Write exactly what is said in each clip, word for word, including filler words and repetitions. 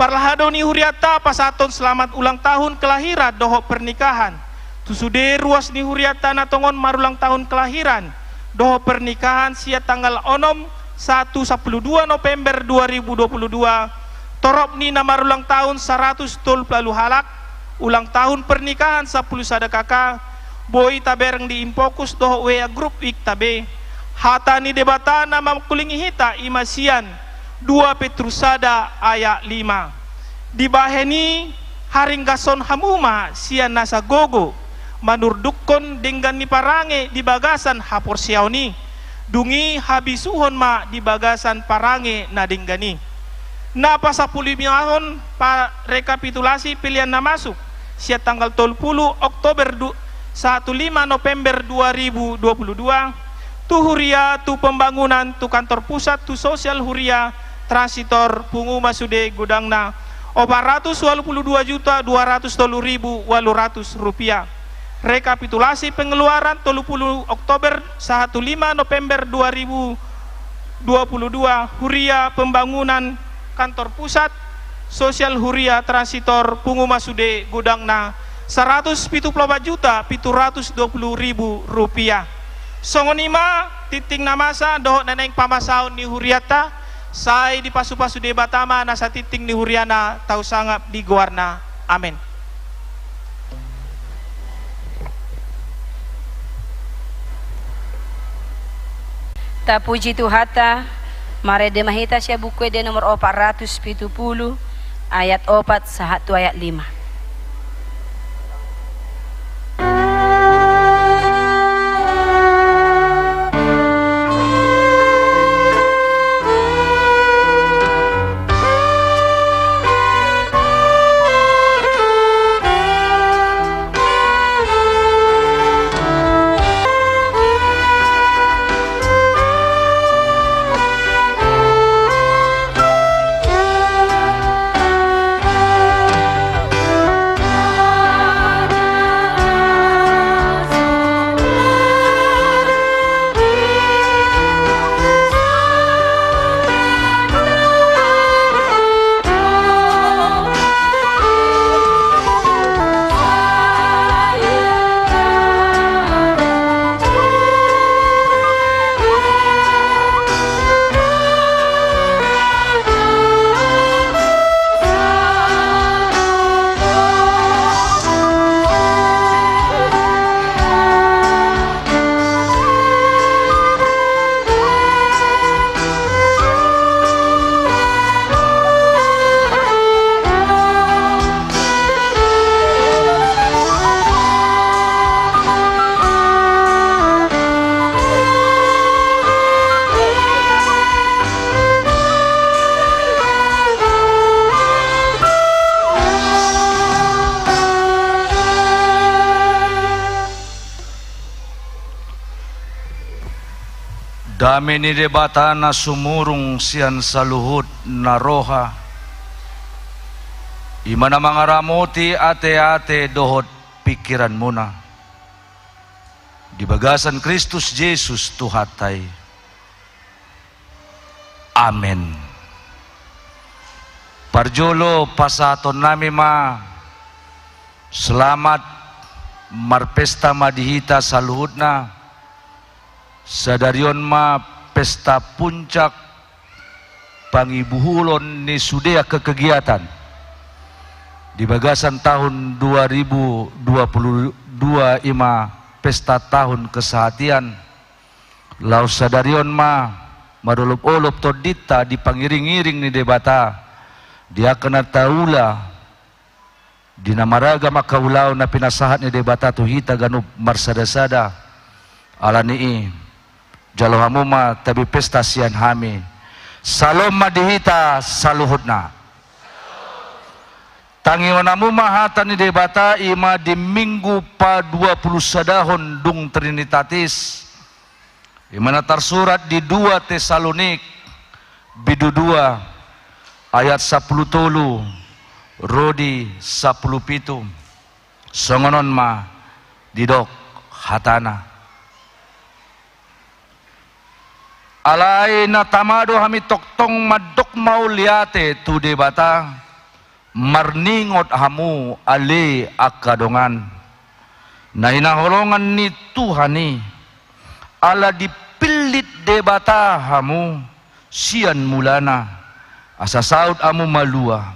Parlahado ni hurianta pasahathon selamat ulang tahun kelahiran dohot pernikahan tu sude ruas ni hurianta na tongon marulang tahun kelahiran dohot pernikahan sian tanggal onom sahat tu sampulu dua November dua ribu dua puluh dua, torop ni na marulang tahun saratus tolu pulu ualu halak, ulang tahun pernikahan sampulu sada K K, boi tabereng di Infokus dohot W A grup Ikta B. Hata ni Debata na mangkulingi hita i ma sian dua Petrus sada ayat lima. Dibahen i, haringgason hamu ma sian nasa gogo, manurdukkon denggan ni parange di bagasan haporseaon i, dung i habisuhon ma di bagasan parange na denggan i. Na pasampululimahon pa rekapitulasi pelean na masuk sian tanggal tolu pulu Oktober du-, sahat tu lima November dua ribu dua puluh dua, tu huria, tu pembangunan, tu kantor pusat, tu sosial huria, transitor, pungu ma sude godangna, opat ratus ualu pulu dua juta dua ratus tolu ribu ualu ratus rupiah. Rekapitulasi pengeluaran tolu pulu Oktober sahat tu lima November dua ribu dua puluh dua, huria, pembangunan, kantor pusat, sosial huria, transitor, pungu ma sude godangna, saratus pitu pulu opat juta pitu ratus dua puluh ribu rupiah. Songon i ma tingting na masa dohot na naeng pamasaon ni hurianta, sai dipasupasu Debata ma nasa tingting ni huriana, tau sangap di goarna. Amen. Tapuji Tuhanta, marende ma hita sian Buku Ende nomor opat ratus pitu pulu, ayat opat sahat tu ayat lima. Dame ni Debata na sumurung sian saluhut na roha, i ma na mangaramoti ateate dohot pingkiranmuna di bagasan Kristus Jesus Tuhanta i. Amen. Parjolo pasahatonnami ma selamat marpesta ma di hita saluhutna. Sadari on ma pesta puncak pangibuhulon ni sude angka kegiatan di bagasan tahun dua ribu dua puluh dua, i ma pesta tahun kesehatian. Laos sadari on ma marolopolop tondinta di pangiringiring ni Debata, di angka na taula, di na maragam angka ulaon na pinasahat ni Debata tu hita ganup marsadasada. Alani i, jalo hamu ma tabi pesta sian hami. Salom ma di hita saluhutna. Tangihon hamu ma hata ni Debata, i ma di Minggu paduapulusadahon dung Trinitatis, i ma na tarsurat di dua Tesalonik bindu dua ayat sampulu tolu ro di sampulu pitu. Songon on ma didok hatana. Alai na tama do hami tongtong mandok mauliate tu Debata, Marningot hamu ale angka dongan, na hinaholongan ni Tuhan i, ala dipillit Debata hamu sian mulana, asa saut hamu malua,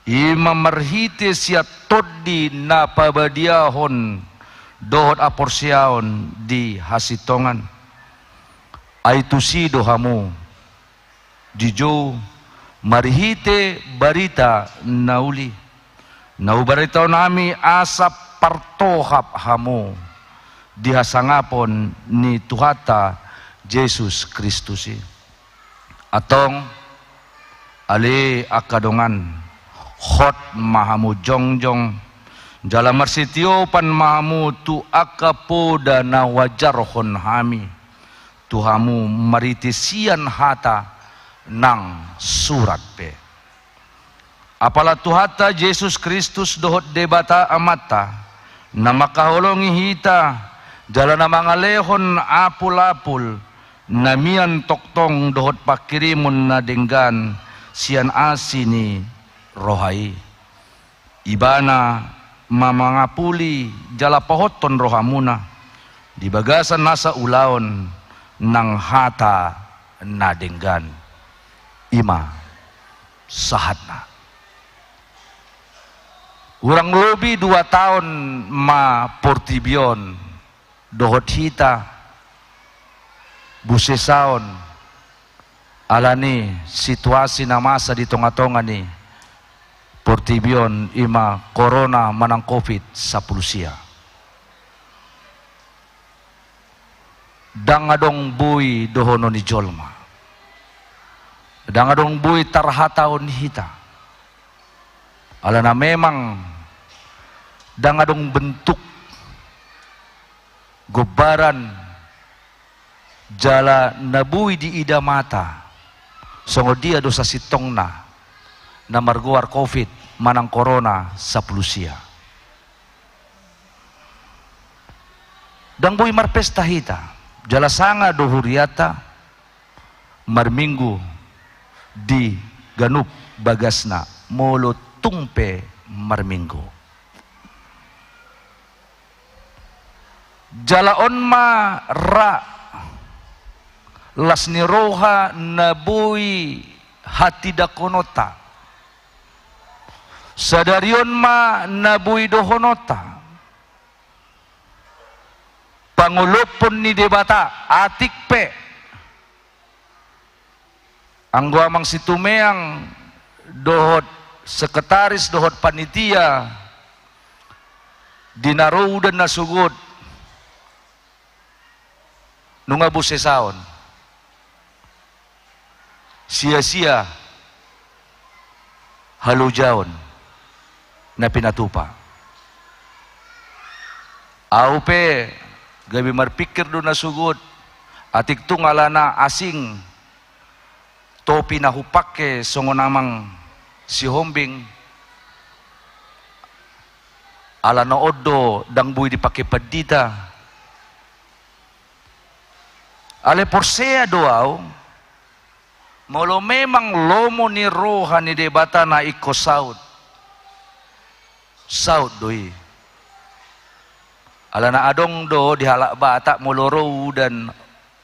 i ma marhite sian Tondi na pabadiahon dohot haporseaon di hasintongan. Ai tusi do hamu dijou marhite barita na uli, na hubaritahon hami asa partohap hamu di hasangapon ni Tuhanta Jesus Kristus i. Antong, ale angka dongan, hot ma hamu jongjong, jala marsitiopan ma hamu tu angka poda na huajarhon hami tu hamu marhite sian hata nang surat pe. Apala Tuhanta Jesus Kristus dohot Debata Amanta, na mangkaholongi hita, jala na mangalehon apulapul na mian tongtong dohot pangkirimon na denggan sian asi ni roha i. Ibana ma mangapuli jala pahothon rohamuna di bagasan nasa ulaon nang hata na denggan. I ma sahatna. Hurang lobi dua taon ma portibi on dohot hita busesaon, ala ni situasi na masa di tongatonga ni portibi on, i ma korona manang covid sampulu sia. Ndang adong boi dohonon ni jolma, ndang adong boi tarhatahon hita. Alana memang ndang adong bentuk, gombaran, jala na boi diida mata songon dia do sasintongna na margoar covid manang korona sampulu sia. Ndang boi marpesta hita, jala sanga do hurianta marminggu di ganup bagasna, molo tung pe marminggu. Jala on ma ra las ni roha na boi hatindangkononta. Sadari on ma na boi dohononta. Pangolophon ni Debata, atik pe anggo amang Situmeang dohot sekretaris dohot panitia di na ro udan na sogot nunga busesaon. Sia-sia halojaon na pinatupa. Au pe gabe marpingkir do na sogot, atik tung alana asing topi na hupangke songon amang Sihombing, alana on do ndang boi dipangke pandita. Alai porsea do au, molo memang lomo ni roha ni Debata na ingkon saut, saut do i. Alana adong do di halak Batak, molo ro udan,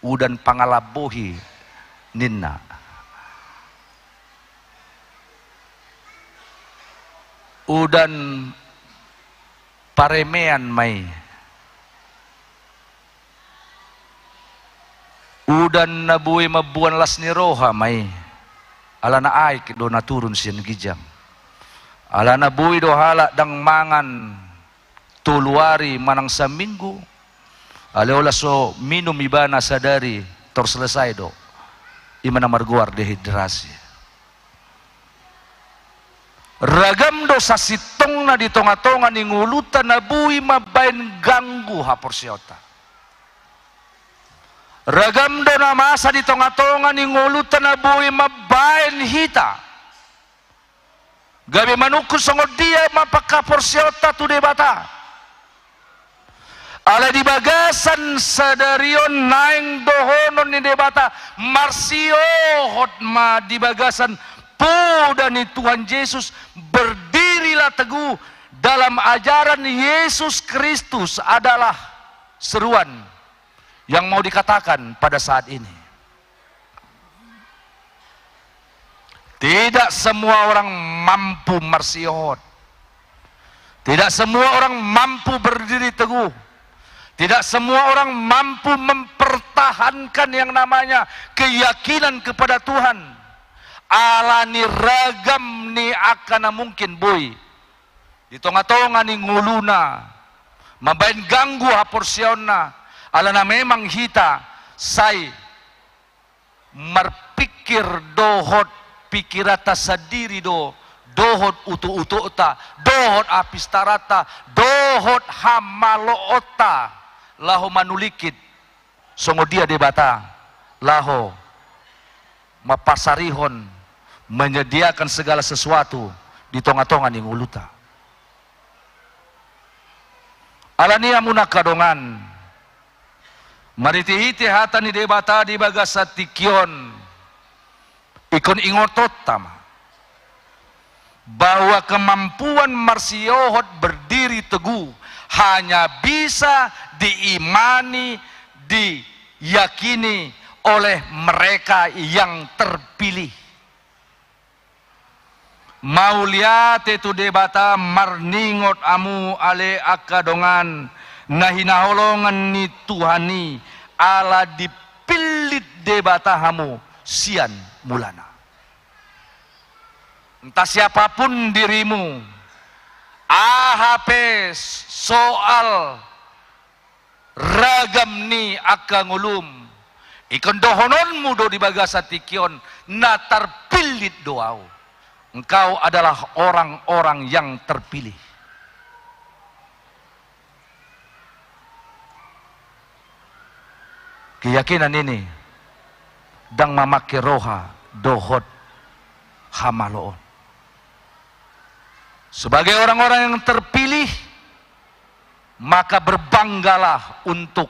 udan pangalambohi ninna. Udan paremean ma i. Udan na boi mamboan las ni roha ma i. Alana aek do na turun sian ginjang. Alana boi do halak ndang mangan tolu ari manang saminggu, alai ola so minum ibana sadari, tor selesai do. I ma na margoar dehidrasi. Ragam do sasintongna di tongatonga ni ngolunta na boi mambaen ganggu haporseaonta. Ragam do na masa di tongatonga ni ngolunta na boi mambaen hita gabe manungkun songon dia ma panghaporseaonta tu Debata. Alai di bagasan sadari on naeng dohonon ni Debata, marsiohot ma di bagasan Poda ni Tuhan Yesus, berdirilah teguh dalam ajaran Yesus Kristus adalah seruan yang mau dikatakan pada saat ini. Tidak semua orang mampu marsiohot. Tidak semua orang mampu berdiri teguh. Tidak semua orang mampu mempertahankan yang namanya keyakinan kepada Tuhan. Alani ragam ni angka na mungkin boi di tongatonga ni ngoluna mambahen ganggu haporseaonna, alana memang hita sai marpikir dohot pikiranta sandiri do, dohot utoutota, dohot hapistaranta, dohot hamaloonta, laho manulingkit songon dia Debata laho mampasarihon, menyediakan segala sesuatu di tongatonga ni ngolunta. Alani i, hamu na angka dongan, marhitehite hata ni Debata di bagasan tingki on, ingkon ingotonta ma bahwa kemampuan marsiohot, berdiri teguh, hanya bisa diimani, diyakini oleh mereka yang terpilih. Mauliate tu Debata, marningot hamu ale angka dongan na hinaholongan ni Tuhan i, ala dipillit Debata hamu sian mulana. Entah siapapun dirimu, aha pe soal ragam ni angka ngolum, ingkon dohononmu do di bagasan tingki on, na tarpillit do ahu. Engkau adalah orang-orang yang terpilih. Keyakinan ini ndang mamangke roha dohot hamaloon. Sebagai orang-orang yang terpilih, maka berbanggalah untuk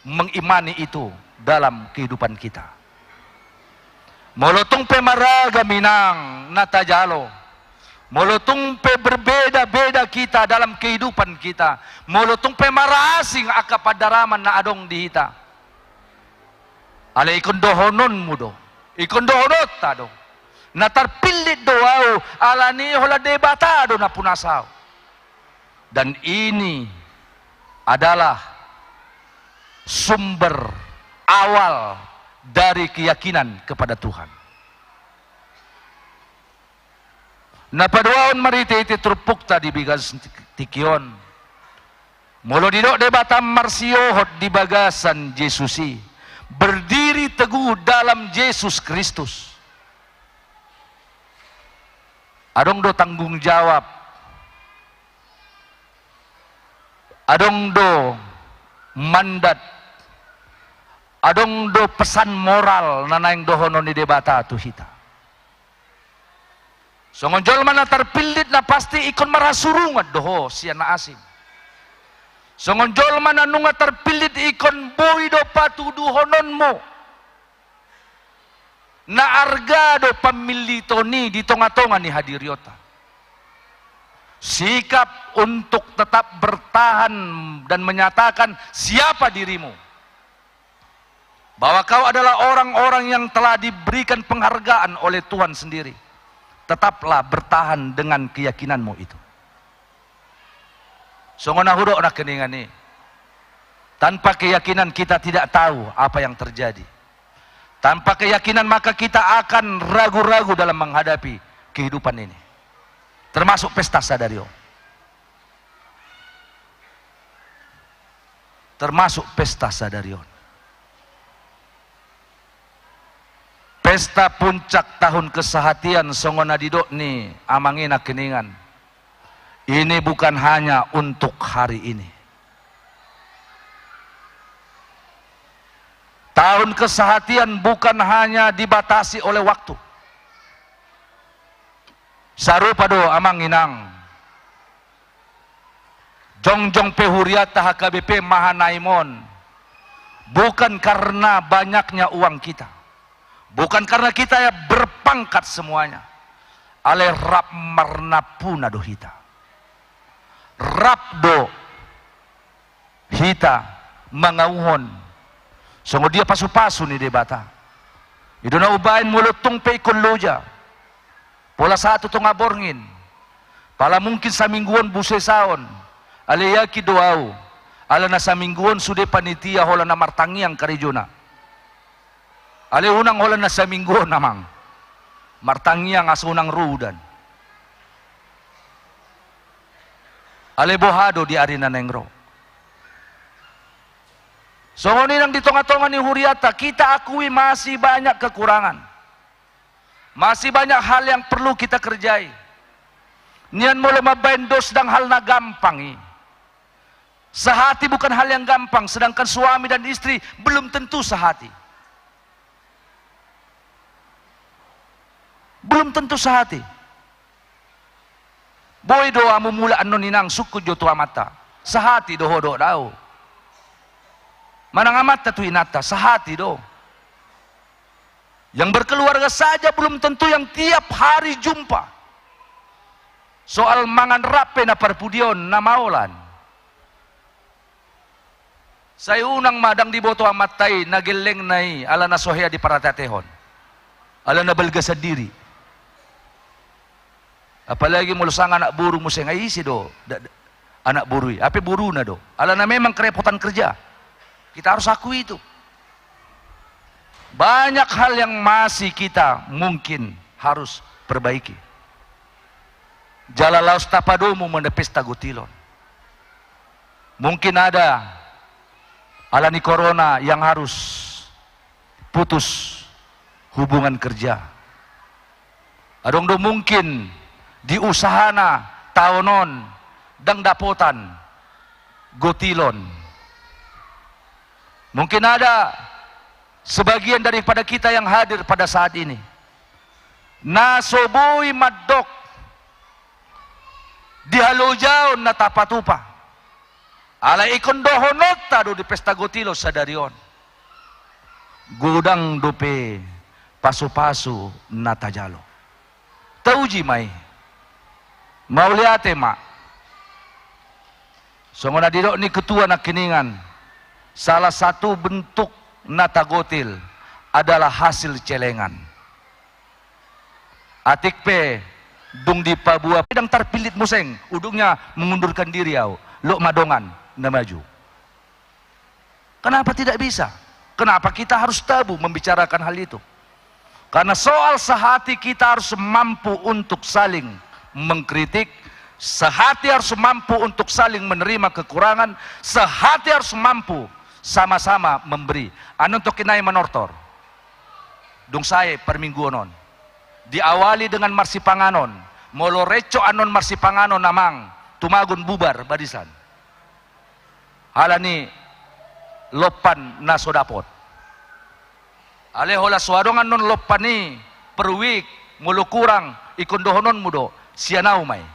mengimani itu dalam kehidupan kita. Molo tung pe maragam inang na tajalo, molo tung pe berbeda-beda kita dalam kehidupan kita, molo tung pe marasing angka pandaraman na adong di hita, alai ingkon dohononmu do, ingkon dohononta do, na tarpillit do ahu, alani holan Debata do na punas ahu. Dan ini adalah sumber awal dari keyakinan kepada Tuhan. Na paduahon, marhitehite turpukta di bagasan tingki on, molo didok Debata marsiohot di bagasan Jesus i, berdiri teguh dalam Jesus Kristus, adong do tanggung jawab, adong do mandat, adong do pesan moral na naeng dohonon ni Debata tu hita. Songon jolma na tarpillit, na pasti ingkon marhasurungan do ho sian na asing. Songon jolma na nunga tarpillit, ingkon boi do patuduhononmu na arga do pamilliton i di tongatonga ni hadirionta. Sikap untuk tetap bertahan dan menyatakan siapa dirimu, bahwa kau adalah orang-orang yang telah diberikan penghargaan oleh Tuhan sendiri. Tetaplah bertahan dengan keyakinanmu itu. Songon na hudok nangkiningan i, tanpa keyakinan kita tidak tahu apa yang terjadi. Tanpa keyakinan maka kita akan ragu-ragu dalam menghadapi kehidupan ini. Termasuk pesta sadari on. Termasuk pesta sadari on. Pesta puncak tahun kesehatian songon na didok ni amang i nangkiningan, ini bukan hanya untuk hari ini. Tahun kesehatian bukan hanya dibatasi oleh waktu. Sarupa do amang inang. Jongjong pe hurianta H K B P Mahanaim on, bukan karena banyaknya uang kita, bukan karena kita ya berpangkat semuanya, Alai rap marnampuna do hita. Rap do hita mangauhon songon dia pasupasu ni Debata. I do na umbahen molo tung pe ingkon loja, pola sahat tu tonga borngin, pala mungkin saminggu on busesaon, alai yakin do ahu, ala na saminggu on sude panitia holan na martangiang karejona. Alai unang holan na saminggu on, amang, martangiang asa unang ro udan. Alai boha do di ari na naeng ro? Songon i nang di tonga-tonga ni hurianta, kita akui masih banyak kekurangan. Masih banyak hal yang perlu kita kerjai. Nian molo mambaen dos ndang hal na gampang i. Sehati bukan hal yang gampang, sedangkan suami dan istri belum tentu sehati. Belum tentu sehati. Boi do hamu mulak annon, inang, sungkun jo tu amanta. Sehati do ho dohot ahu. Manang amanta tu inanta, sehati do. Yang berkeluarga saja belum tentu yang tiap hari jumpa. Soal mangan rap pe na parpudi on, na maolan. Sai unang ma ndang diboto amanta i na gellengna i, ala na so hea diparateatehon, ala na balga sandiri. Apalagi molo sanga anak boru muse, nga ise do da-, da-, anak boru i? Hape boruna do, ala na memang kerepotan kerja. Kita harus akui itu. Banyak hal yang masih kita mungkin harus perbaiki. Jala laos tapadomu ma na pesta gotilon. Mungkin ada, ala ni corona, yang harus putus hubungan kerja. Adong do mungkin di usahana taon on ndang dapotan gotilon. Mungkin ada sebagian daripada kita yang hadir pada saat ini na so boi mandok di halojaon na tapatupa. Alai ingkon dohononta do di pesta gotilon sadari on. Godang dope pasupasu na tajalo. Tauji ma i. Mauliate ma. Songon na didok ni ketua nangkiningan, salah satu bentuk na tagotil adalah hasil celengan. Atik pe dung dipaboa, ndang tarpillit muse, ujungnya mengundurkan diri ahu. Lok ma dongan na maju. Kenapa tidak bisa? Kenapa kita harus tabu membicarakan hal itu? Karena soal sehati, kita harus mampu untuk saling mengkritik, sehati harus mampu untuk saling menerima kekurangan, sehati harus mampu sama-sama memberi. Annon tongkin nai manortor. Dung sae parmingguon on. Diawali dengan marsipanganon. Molo rencok annon marsipanganon, amang, tumagon bubar barisan. Ala ni lompan na so dapot. Alai holan so adong annon lompan i per week, molo kurang, ingkon dohononmu do, sian ahu ma i.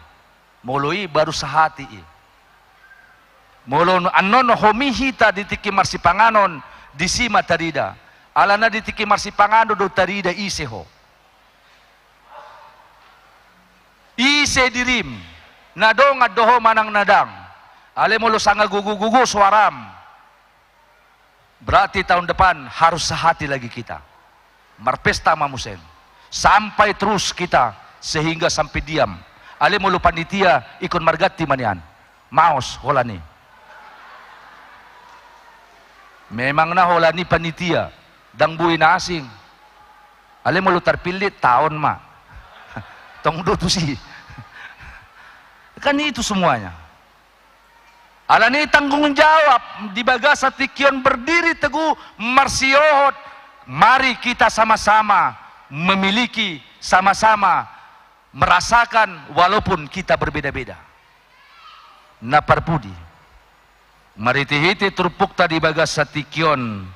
Molo i baru sahati i. Molo annon homi hita di tingki marsipanganon, disi ma tarida. Alana di tingki marsipanganon do tarida ise ho. Ise dirim, na dongan do ho manang na ndang. Alai molo sanga gogo-gogo soaram, berarti tahun depan harus sehati lagi kita. Marpesta ma muse. Sampai terus kita sehingga sampai diam. Alai molo panitia ingkon marganti ma nian. Maos holan i. Memang na holan i panitia, ndang boi na asing. Alai molo tarpillit, taon ma. Tong do tusi. Kan itu semuanya. Alani tanggung jawab di bagasan tingki on berdiri teguh marsiohot, mari kita sama-sama memiliki, sama-sama merasakan walaupun kita berbeda-beda. Na parpudi, marhite-hite turpukta di bagasan tingki on,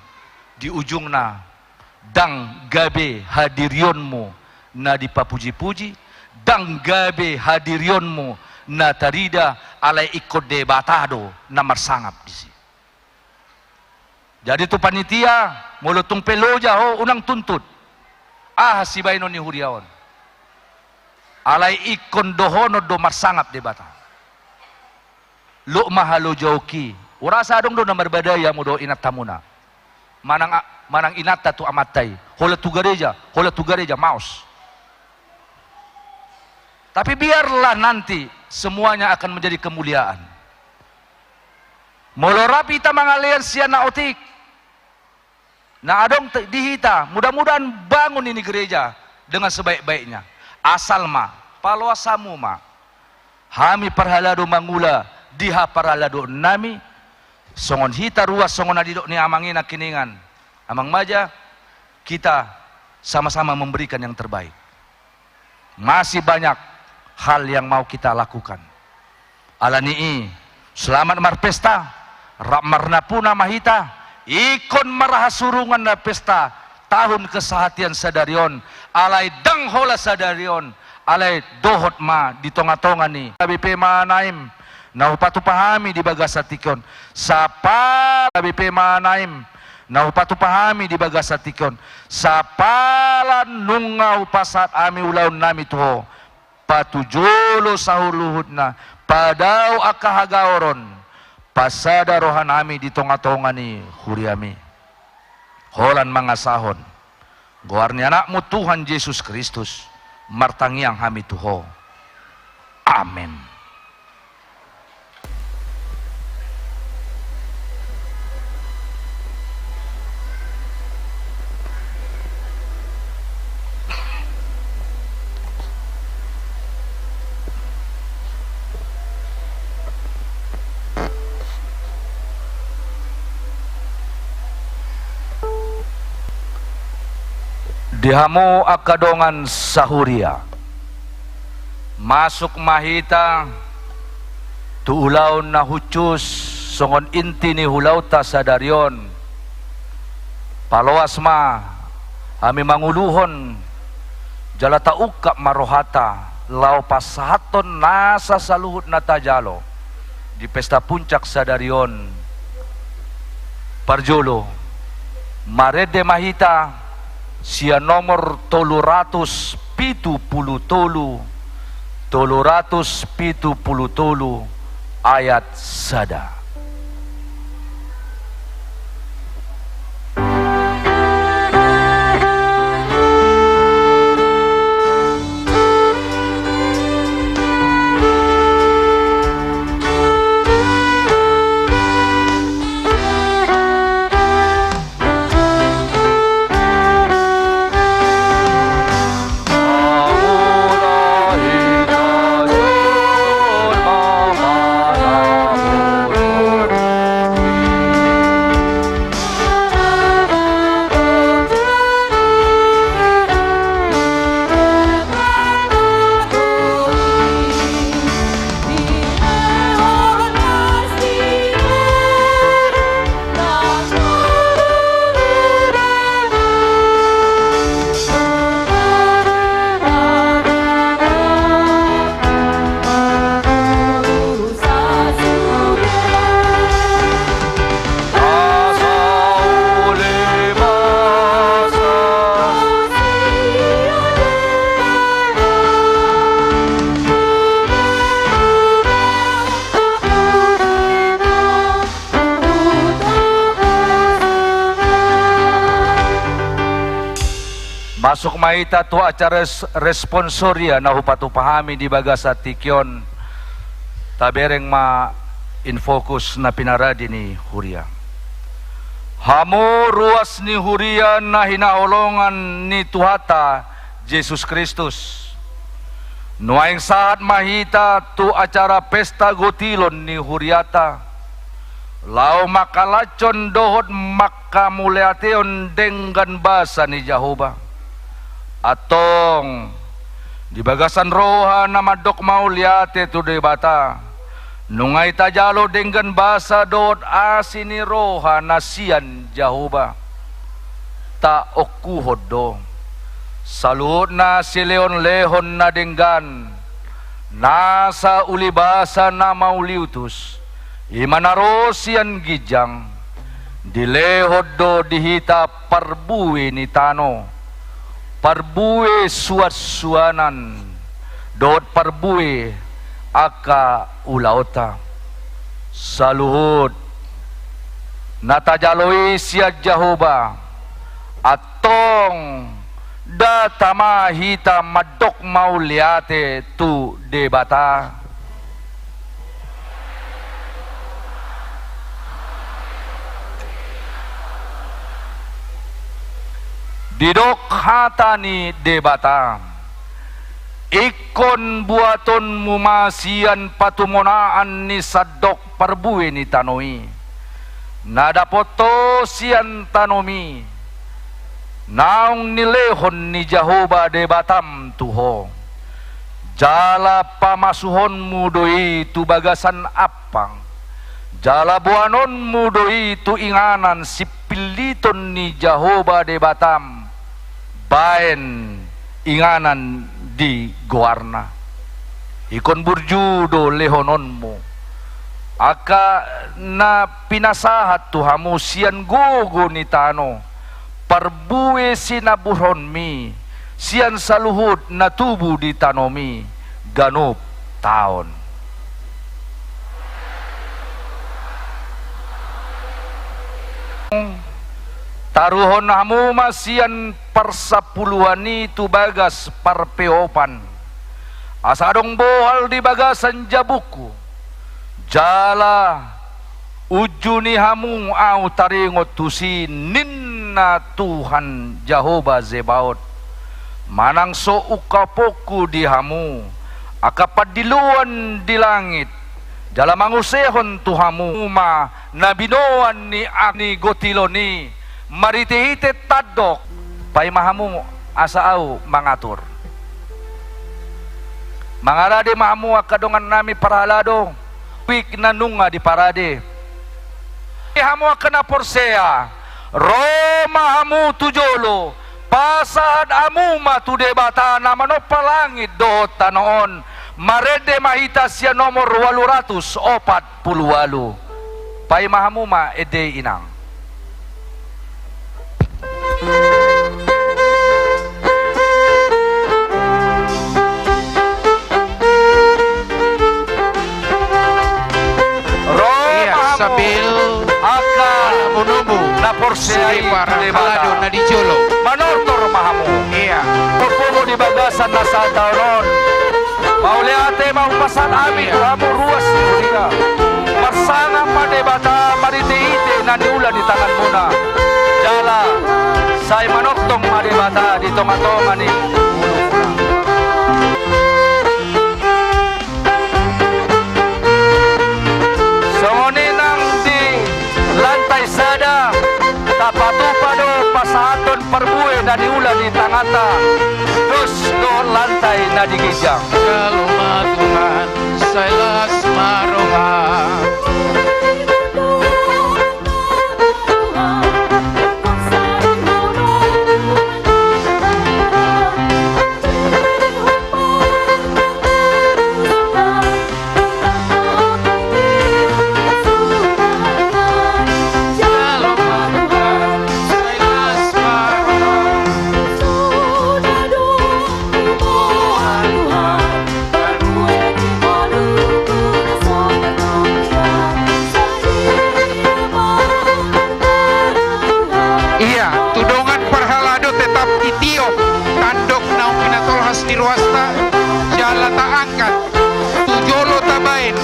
di ujungna, ndang gabe hadirionmu na dipapuji-puji, ndang gabe hadirionmu na tarida, alai ingkon Debata do na marsangap disi. Jadi tu panitia, molo tung pe loja ho, unang tuntut. Aha sibaenon ni huria on? Alai ingkon dohonon do marsangap Debata. Lok ma halojaonki. Hurasa adong do na marbadai hamu dohot inantamuna. Manang a-, manang inanta tu amanta i. Holan tu gareja, holan tu gareja, maos. Tapi biarlah nanti semuanya akan menjadi kemuliaan. Molo rap hita mangalean sian na otik, na adong te-, di hita, mudah-mudahan bangun ini gereja dengan sebaik-baiknya. Asal ma, paloas hamu ma. Hami parhalado mangula di haparhaladoonnami, songon hita ruas, songon na didok ni amang i nangkiningan. Amang Maja, kita sama-sama memberikan yang terbaik. Masih banyak hal yang mau kita lakukan. Alani i, selamat marpesta, rap marnapuna ma hita, ingkon marhasurungan na pesta tahun kesehatian sadari on, alai ndang holan sadari on, alai dohot ma di tonga-tonga ni H B P ma naim, na hupatupa hami di bagasan tingki on. Sapala H B P ma naim, na hupatupa hami di bagasan tingki on. Sapala nunga hupasahat hami ulaonnami tu Ho, patujolo saluhutna, padao angka hagaoron, pasada rohanami di tonga-tonga ni huriami. Holan mangasahon goar ni Anakmu Tuhan Jesus Kristus, martangiang hami tu Ho. Amen. Di hamu angka dongan sahuria, masuk ma hita tu ulaon na hushus songon inti ni ulaonta sadari on. Paloas ma hami manguluhon jala taungkap ma rohanta laho pasahathon nasa saluhut na tajalo di pesta puncak sadari on. Parjolo, marende ma hita sian nomor tolu ratus pitu pulu tolu, tolu ratus pitu pulu tolu, ayat sada. Masuk ma hita tu acara res-, responsoria na hupatupa hami di bagasan tingki on. Tabereng ma in fokus na pinaradi ni huria. Hamu ruas ni huria na hinaholongan ni Tuhanta Jesus Kristus. Nuaeng sahat ma hita tu acara pesta gotilon ni hurianta, laho mangkalashon dohot mangkamauliateon denggan basa ni Jahowa. Antong, di bagasan roha na mandok mauliate tu Debata, nunga i tajalo denggan basa dohot asi ni roha na sian Jahowa. Taongkuhon do saluhutna silehonlehon na denggan, nasa ulibasa na mauliutus, i ma na ro sian ginjang, dilehon do di hita parbue ni tano, parbue suansuanan, dohot parbue angka ulaonta. Saluhut na tajalo i sian Jahowa, antong nda tama hita mandok mauliate tu Debata. Didok hata ni Debata: Ingkon buatonmu ma sian patumonaan ni sandok parbue ni tano i, na dapot ho sian tanomi, naung nilehon ni Jahowa Debatam tu ho. Jala pamasuhonmu do i tu bagasan ampang, jala boanonmu do i tu inganan sipilliton ni Jahowa Debatam, baen inganan di goarna. Ingkon burju do lehononmu angka na pinasahat tu hamu sian gogo ni tano, parbue sinaburhonmi sian saluhut na tubu di tanomi ganup taon. Taruhon hamu ma sian parsapuluan i tu bagas parpeopan, asa adong bohal di bagasan jabungku, jala unjuni hamu ahu taringot tusi, ninna Tuhan Jahowa Zebaot, manang so ungkaponku di hamu angka pandiloan di langit, jala mangusehon tu hamu ma na binoan ni, ni gotilon i marhitehite tandok. Paima hamu asa ahu mangatur. Mangarade ma hamu angka dongannami parhalado, wik na nunga diparade. Hamu angka na porsea, ro ma hamu tu jolo, pasahat hamu ma tu Debata na manompa langit dohot tano on. Marende ma hita sian nomor ualu ratus opat pulu ualu. Paima hamu ma ende i, inang. Ro ma hamu, sambil angka na porsea i tu Debata, na di jolo. Manortor ma hamu. Iya. Popo di bagasan na sataon on. Mauliate ma hupasahat hami tu hamu ruas ni huria. Marsangap ma Debata marhitehite na niula ni tanganmuna. Jala sai manongtong ma Debata di tongatonga ni ngolumuna. Songon i nang di lantai sada, tapatupa do pasahathon parbue na niula ni tanganta, dos do lantai na di ginjang. Jalo ma Tuhan, sai las ma roham. Ia, tu dongan parhalado tetap ditiop tandok naung pinatolhas ni ruasta, jala taangkat tu jolo tabaen,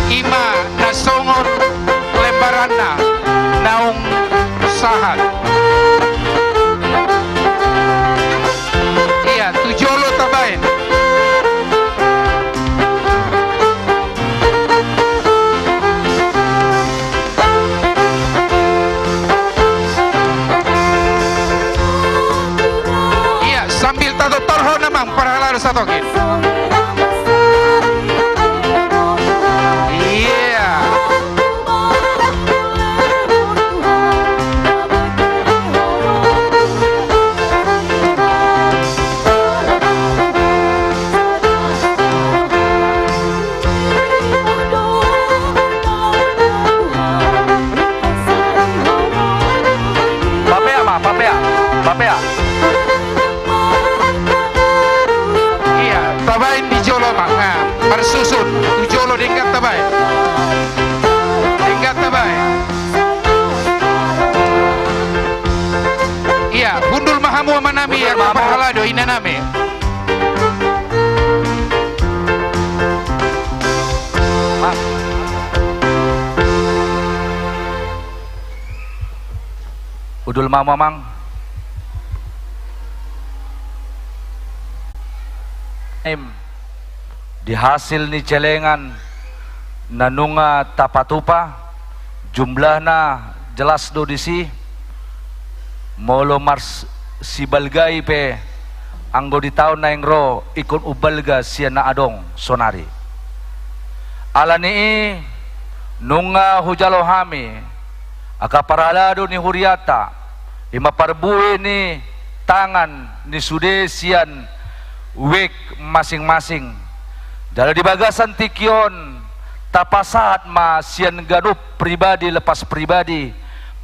i ma na songon lembaranna naung sahat. Ia, tu jolo tabaen. Ia, sambil tatotolhon amang parhalado satongkin. Ia. Susun tu jolo, denggan tabaen. Denggan tabaen. Ia, hundul ma hamu amanami, ia, parhalado inanami. Hundul ma hamu amang. Em, di hasil ni celengan na nunga tapatupa, jumlahna jelas do disi. Molo marsibalgai pe, anggo di taon naeng ro, ingkon umbalga sian na adong sonari. Alani i, nunga hujalo hami angka parhalado ni hurianta, i ma parbue ni tangan ni sude sian wijk masing-masing. Jala di bagasan tingki on, tapasahat ma sian ganup pribadi lepas pribadi,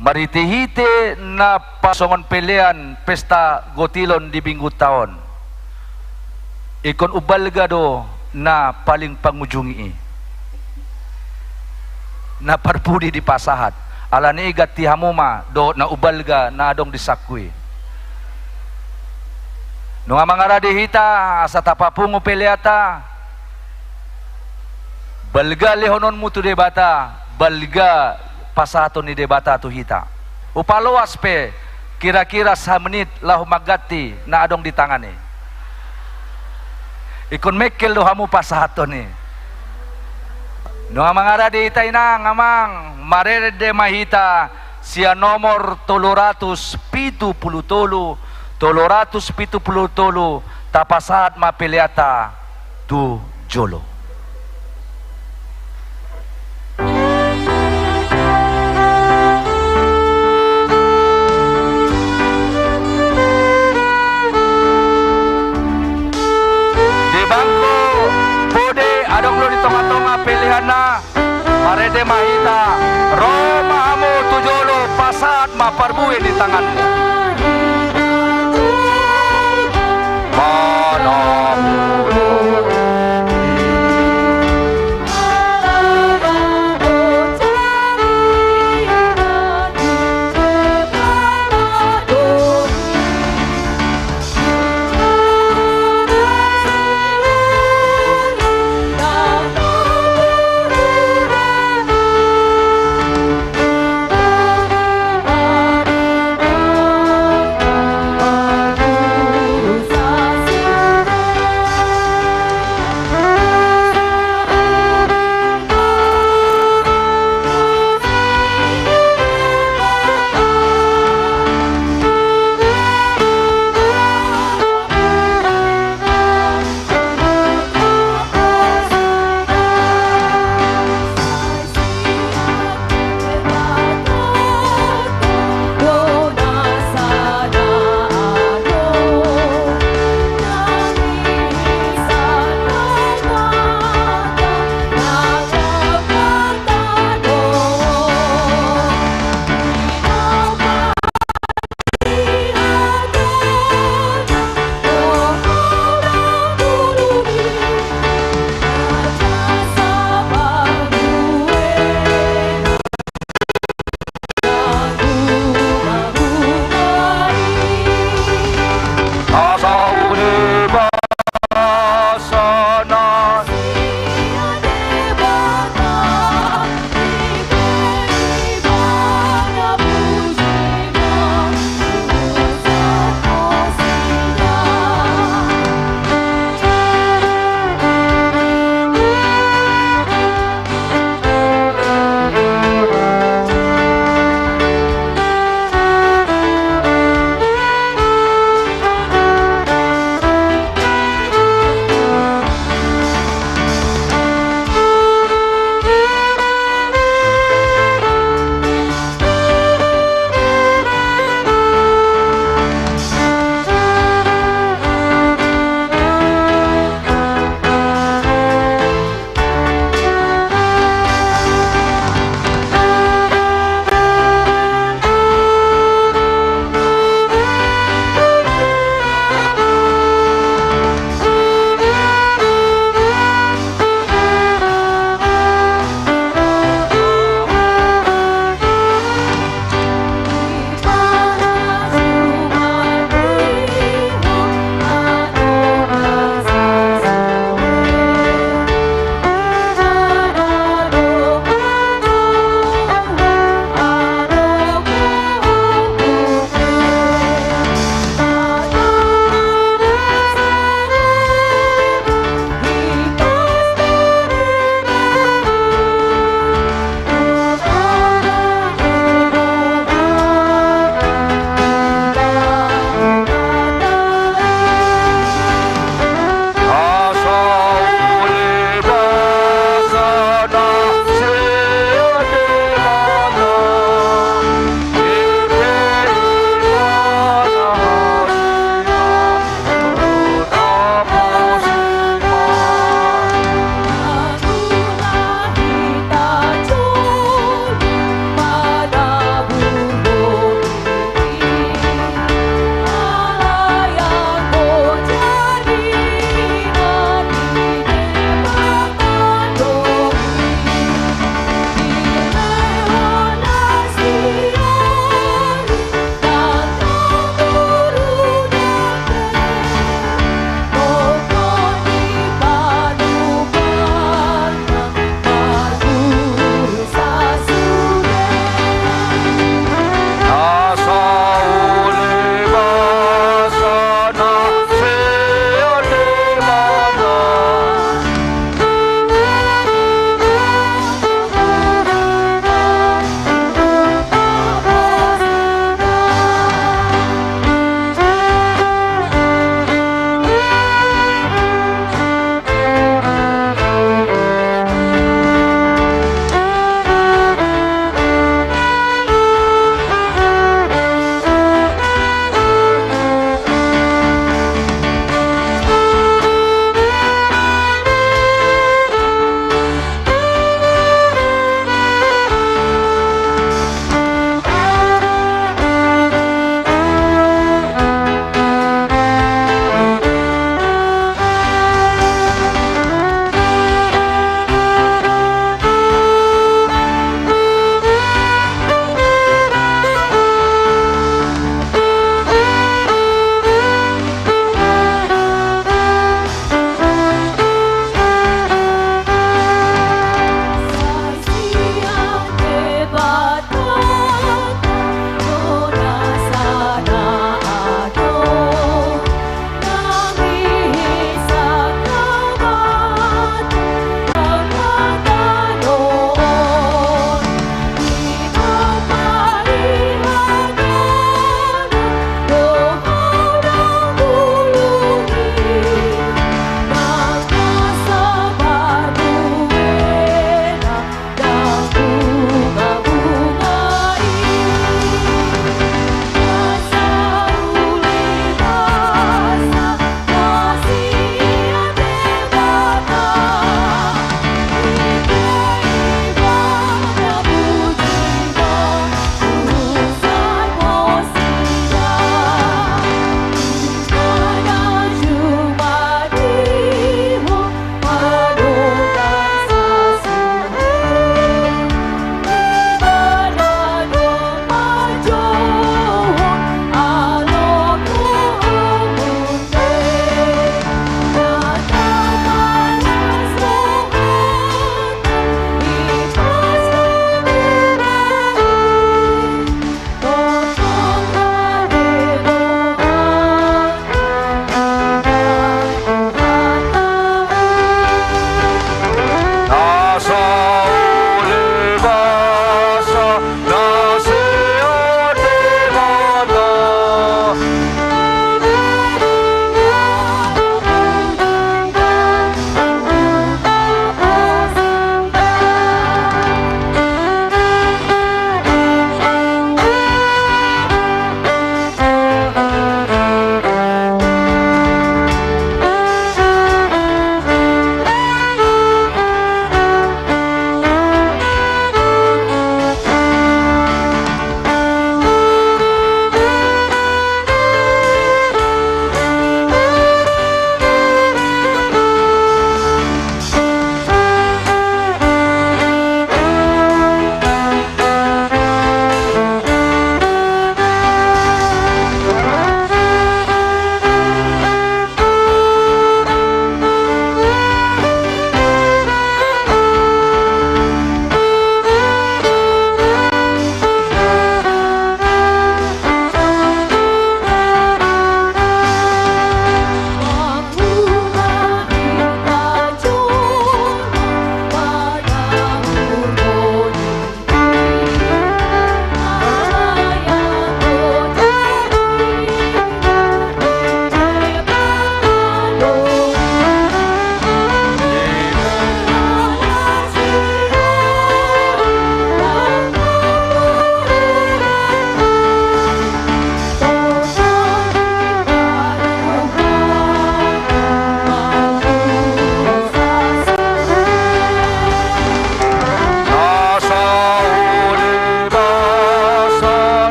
marhite-hite na pasongon pelean pesta gotilon di minggunta on. Ingkon umbalga do na paling pangujungi i. Na parpudi dipasahat. Alani i ganti hamu ma dohot na umbalga na adong di sangku i. Nunga mangarade hita asa tapapungu peleanta. Balga lehononmu tu Debata, balga pasahaton ni Debata tu hita. Hupaloas pe kira-kira samenit laho mangganti na adong di tangan i. Ingkon mengkel do hamu pasahaton i. Nunga mangarade hita inang amang, marende ma hita sian nomor tolu ratus pitu pulu tolu, tolu ratus pitu pulu tolu, tapasahat ma peleanta tu jolo. Di bangko pode adong do di tonga-tonga peleanna. Marende ma hita, ro ma hamu tu jolo, pasahat ma parbue ni tanganmu.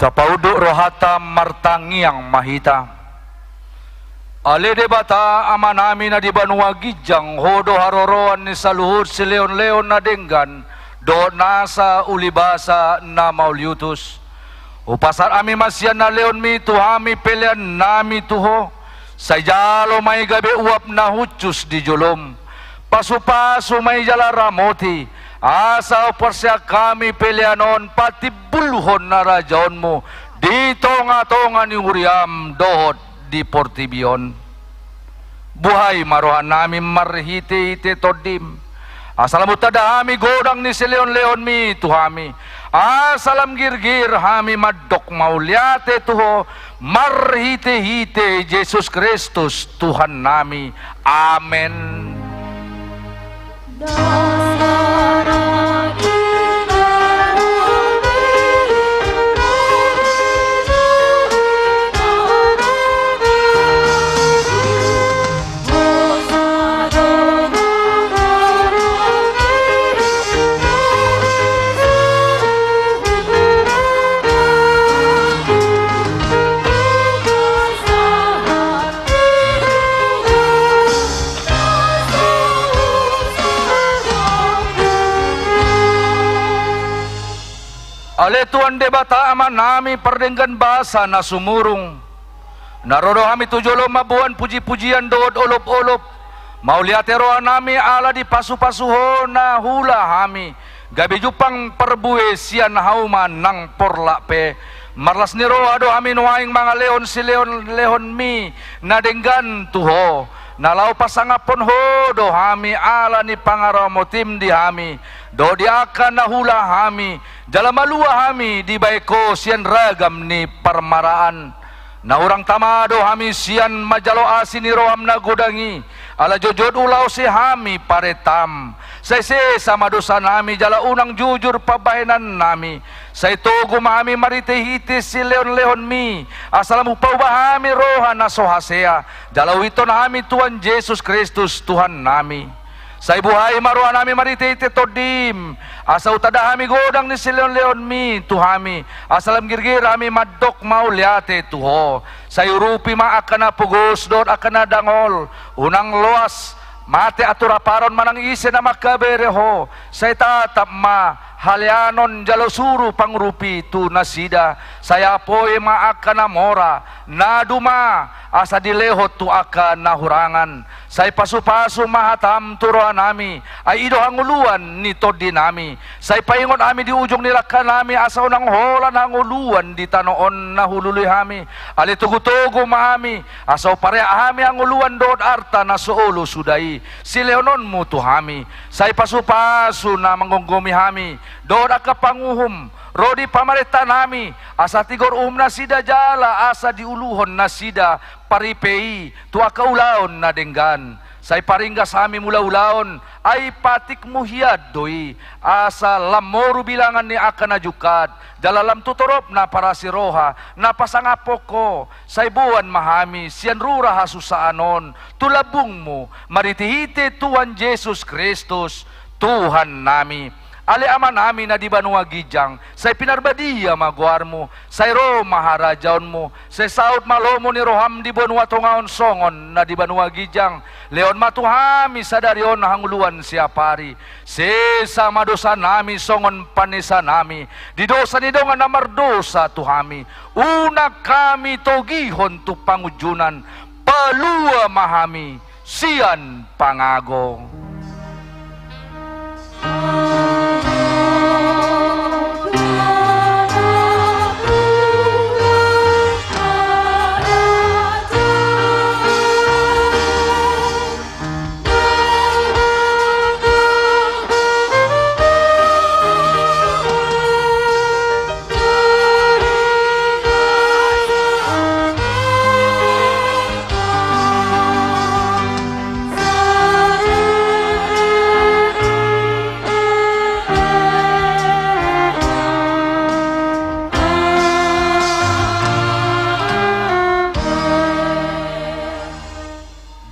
Tapaunduk rohanta, martangiang ma hita. Ale Debata Amanami na di banua ginjang, Ho do haroroan ni saluhut silehonlehon na denggan dohot nasa ulibasa na mauliutus. Hupasahat hami ma sian na lehonMi tu hami peleannami tu Ho. Sai jalo ma i gabe uap na hushus di joloM. Pasupasu ma i jala ramoti, asa huparsiak hami pelean on patimbulhon harajaonMu di tongatonga ni huriaM dohot di portibi on. Buhai ma rohanami marhitehite TondiM, asa lam huntanda hami godang ni silehonlehonMi tu hami, asa lam girgir hami mandok mauliate tu Ho, marhitehite Jesus Kristus Tuhannami. Amen. Ale Tuhan Debata Amanami pardenggan basa na sumurung, na ro do hami tu joloM mamboan pujipujian dohot olopolop. Mauliate rohanami ala dipasupasu Ho na huula hami, gabe jumpang parbue sian hauma nang porlak pe. Marlas ni roha do hami nuaeng mangalehon silehonlehonMi na denggan tu Ho, na laho pasangaphon Ho do hami ala ni pangaramotiM di hami dohot di angka na huula hami, jala malua hami dibahen Ho sian ragam ni parmaraan. Na hurang tama do hami sian manjalo asi ni rohaM na godang i, ala jotjot ulaon hami parentaM. Sai sesa ma dosanami jala unang jujur pambahenannami. Sai togu ma hami marhitehite silehonlehonMi, asa lam hupaubah hami roha na so hasea, jala huihuthon hami Tuhan Jesus Kristus Tuhannami. Sai buhai ma rohanami marhitehite TondiM, asa hutanda hami godang ni silehonlehonMi tu hami, asa lam girgir hami mandok mauliate tu Ho. Sai urupi ma angka na pogos dohot angka na dangol, unang loas, mate aturaparon manang ise na mangkabere Ho. Sai tatap ma haleanon jala suru pangurupi tu nasida. Sai apoi ma angka na mora, na duma, asa dilehon tu angka na hurangan. Sai pasupasu ma hataM tu rohanami, ai i do hangoluan ni tondinami. Sai paingot hami di ujung ni langkanami, asa unang holan hangoluan di tano on na hulului hami. Ale togutogu ma hami, asa hupareak hami hangoluan dohot arta na so olo suda i silehononMu tu hami. Sai pasupasu na manggomgomi hami dohot angka panguhum ro di pamarentanami, asa tigor uhum nasida jala asa diuluhon nasida paripe i tu angka ulaon na denggan. Sai paringgas hami mula ulaon, ai patikMu hian do i, asa lam moru bilangan ni angka na jungkat, jala lam tu torop na parasi roha na pasangaphon Ho. Sai boan ma hami sian rura hasusaan on tu lambungMu, marhitehite Tuhan Jesus Kristus Tuhannami. Ale Amanami na di banua ginjang, sai pinarbadia ma goarMu, sai ro ma harajaonMu, sai saut ma lomo ni rohaM di banua tonga on songon na di banua ginjang. Lehon ma tu hami sadari on hangoluan siapari. Sesa ma dosanami songon panesanami di dosa ni dongan na mardosa tu hami. Unang hami togihon tu pangunjunan. Palua ma hami sian pangago.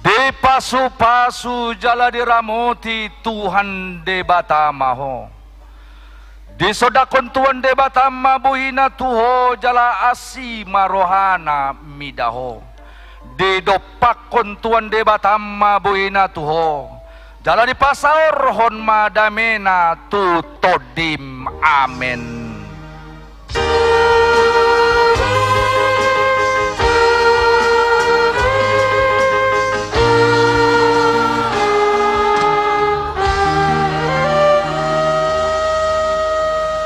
Dipasupasu jala diramoti Tuhan Debata ma ho. Disondangkon Tuhan Debata ma bohina tu ho jala asi ma rohana mida ho. Didompakkon Tuhan Debata ma bohina tu ho jala dipasaorhon ma damena tu tondim. Amen.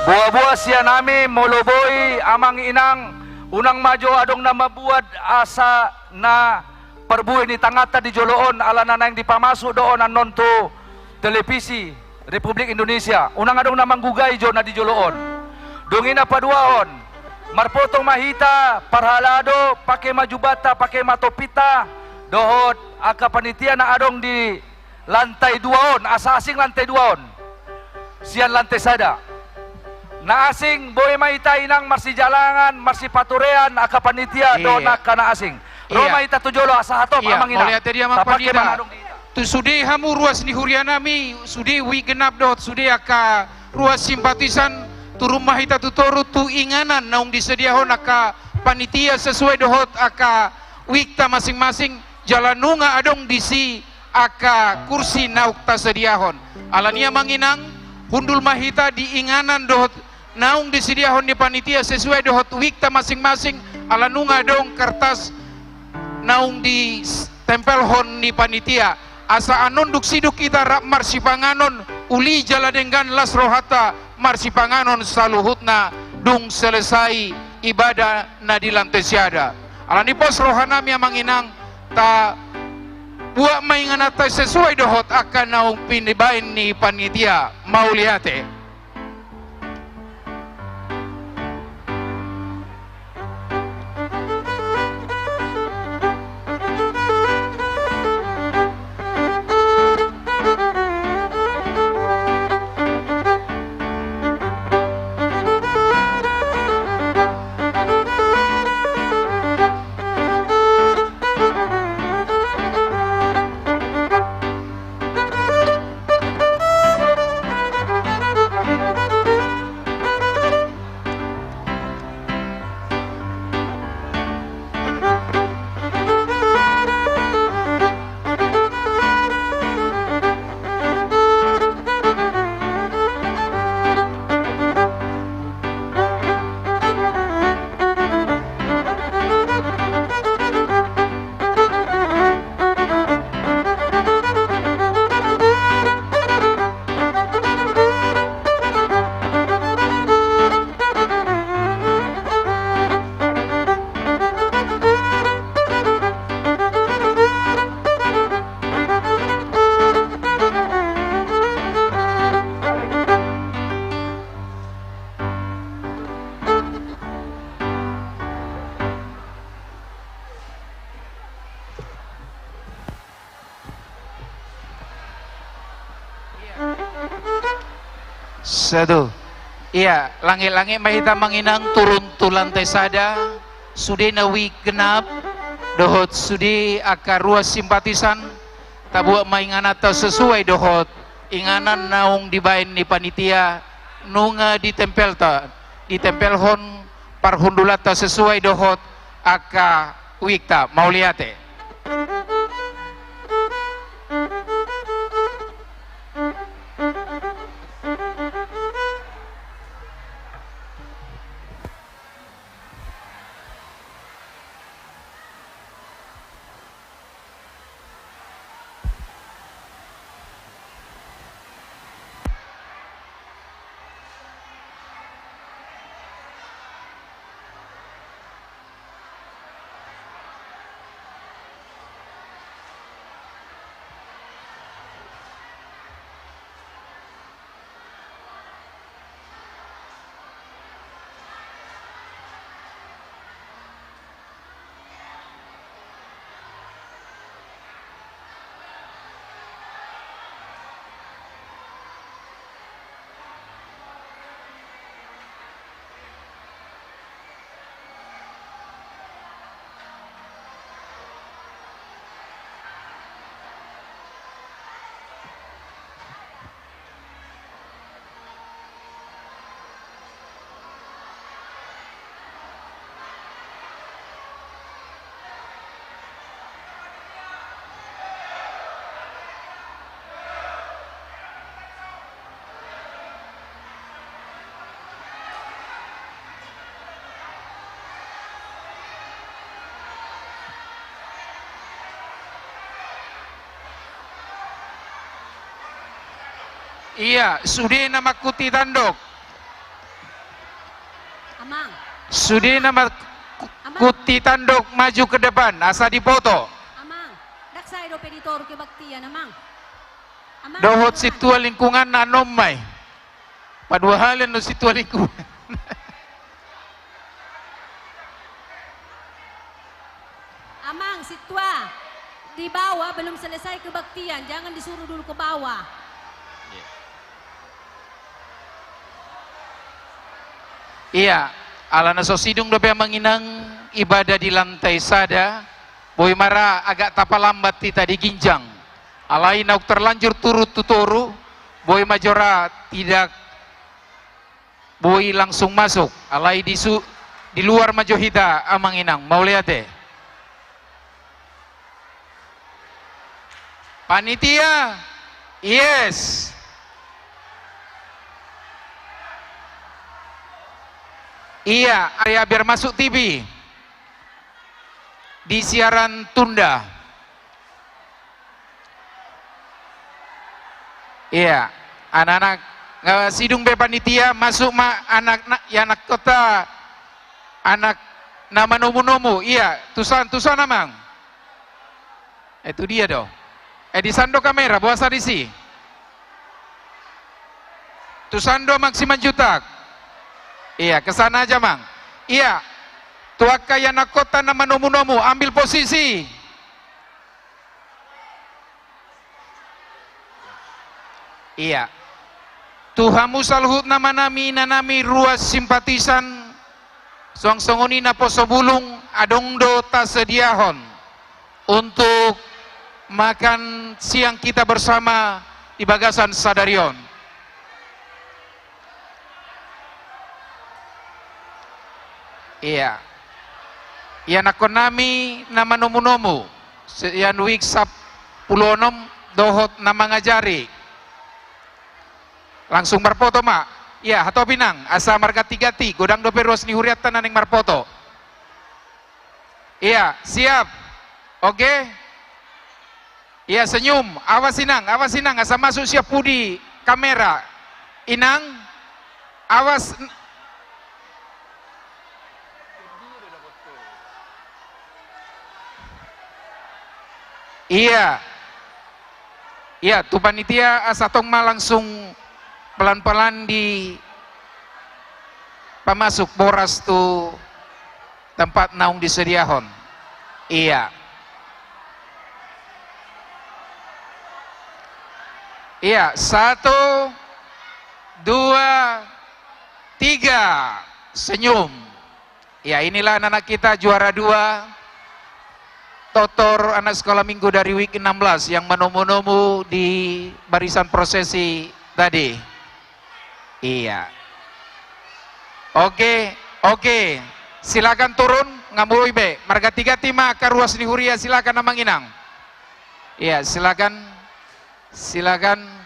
Boa-boa sian hami, molo boi amang inang, unang ma jo adong na mambuat asa na parbue ni tanganta di jolo on, alana naeng dipamasuk do on annon tu televisi Republik Indonesia. Unang adong na manggugai jo na di jolo on. Dung i na paduahon, marpoto ma hita parhalado, pake ma jubanta, pake ma tompinta, dohot angka panitia na adong di lantai dua on, asa asing lantai dua on sian lantai sada. Na asing, boi ma hita inang marsijalangan, marsipaturean, angka panitia dohot angka na asing. Ro ma hita tu jolo asa hatop, amang inang. Mauliate di amang pandita. Tapake ma na adong di hita. Tu sude hamu ruas ni huria nami, sude wijk genap dohot sude angka ruas simpatisan, turun ma hita tu toru tu inganan naung disediahon angka panitia sesuai dohot angka wikta masing-masing, jala nunga adong disi angka kursi naung tasediahon. Alani i amang inang, hundul ma hita di inganan dohot naung disediahon ni panitia sesuai dohot wikta masing-masing, ala nunga adong kartas naung ditempelhon ni panitia. Asa annon dung sidung hita rap marsipanganon, uli jala denggan las rohanta marsipanganon saluhutna dung selesai ibadah na di lantai sada. Alani pos roha nami amang inang, tabuat ma ingananta sesuai dohot angka naung pinabaen ni panitia. Mauliate. Satu. Ia, langit-langit ma hita amang inang turun tu lantai sada, sude na wijk genap, dohot sude angka ruas simpatisan, tabuat ma ingananta sesuai dohot inganan naung dibaen ni panitia, nunga ditempelta, ditempelhon parhundulanta sesuai dohot angka wikta. Mauliate. Ia, sude na mangkuti tandok. Amang. Sude na mangkuti tandok maju ke depan, asa dipoto. Amang, ndang sai dope ditoru kebaktian, Amang. Amang, dohot sintua lingkungan na annon ma i. Paduahalion do sintua lingkungan. Amang, sintua, di bawah belum selesai kebaktian, jangan disuruh dulu ke bawah. Ia, alana so sidung dope amang inang ibadah di lantai sada, boi ma ra agak tapalambat hita di ginjang. Alai naung terlanjur turun tu toru, boi ma jo ra tidak boi langsung masuk, alai di su-, di luar ma jo hita amang inang, mauliate. Panitia, yes. Ia, area biar masuk T V. Di siaran tunda. Ia, anak-anak, nga sidung be panitia, masuk ma anak na, ianakkon ta, anak na manomu-nomu, ia, tusan, tusan amang. Eh, tu dia do. Eh, di san do kamera, boasa disi? Tusan do amang Simanjuntak. Ia, ke sana aja amang. Ia, tu angka ianakkon ta na manomu-nomu, ambil posisi. Ia. Tu hamu saluhutna ma nami, inanami, ruas simpatisan, suang songon i naposo bulung, adong do tasediahon untuk makan siang kita bersama di bagasan sadari on. Ia. Ianakkon nami na manomu-nomu, sian wik sampulu onom dohot na mangajari. Langsung marpoto ma. Ia, hatop inang, asa marganti-ganti, godang dope ruas ni hurianta na naeng marpoto. Ia, siap. Oke. Ia, senyum. Awas inang, awas inang, asa masuk sian pudi kamera. Inang, awas. Ia. Ia, tu panitia, asa tong ma langsung pelan-pelan dipamasuk boras tu tempat naung disediahon. Ia. Ia, satu, dua, tiga. Senyum. Ya, inilah anak-anak kita juara dua, Totor, anak sekolah minggu dari wik enam belas yang manomu-nomu di barisan prosesi tadi. Iya. Oke, oke. Silakan turun, nga boi be. Marganti-ganti ma angka ruas ni huria, silakan amang inang. Iya, silakan. Silakan.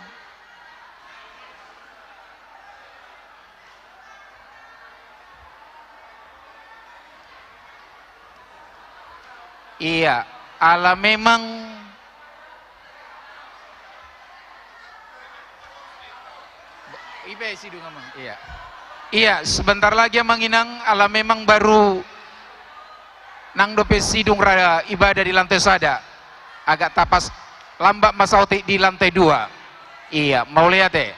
Iya, ala memang. Ipe sidung amang? Iya. Iya, sebentar lagi amang inang, ala memang baru nang dope sidung ra ibadah di lantai sada. Agak tapas lambat ma saotik di lantai dua. Iya, mauliate.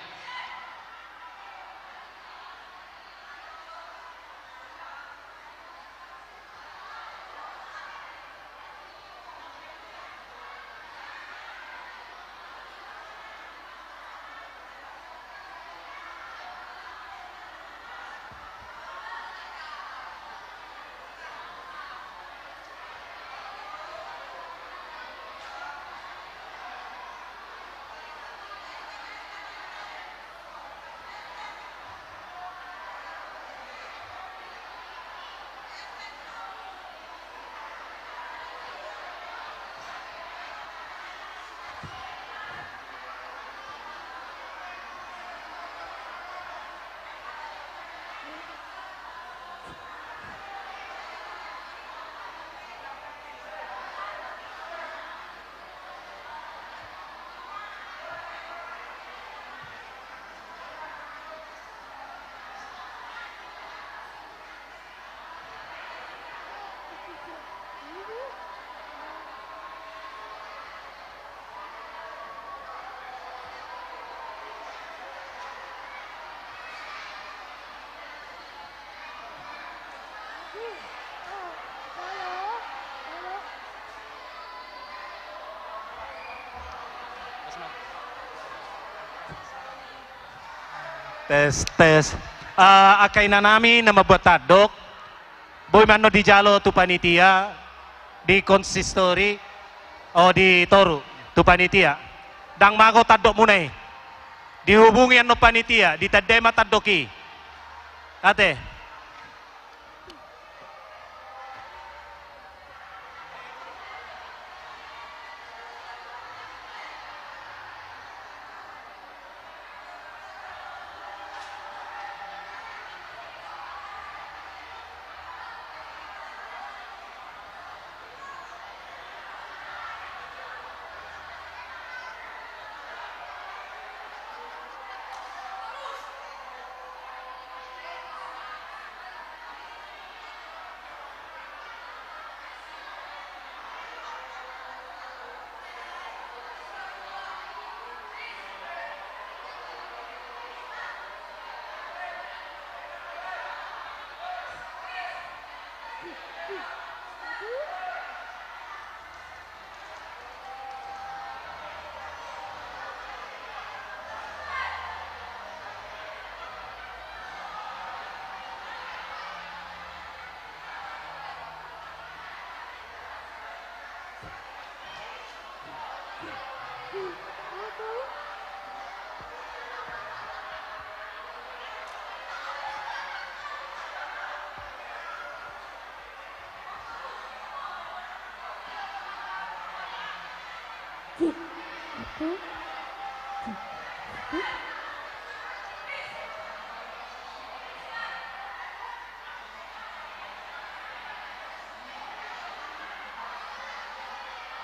Tes, tes. Eh, angka inanami na mambuat tandok, boi ma annon dijalo tu panitia di konsistori, o, di toru, tu panitia. Ndang mago tandokmuna i. Dihubungi annon panitia, ditandai ma tandok i. Ate.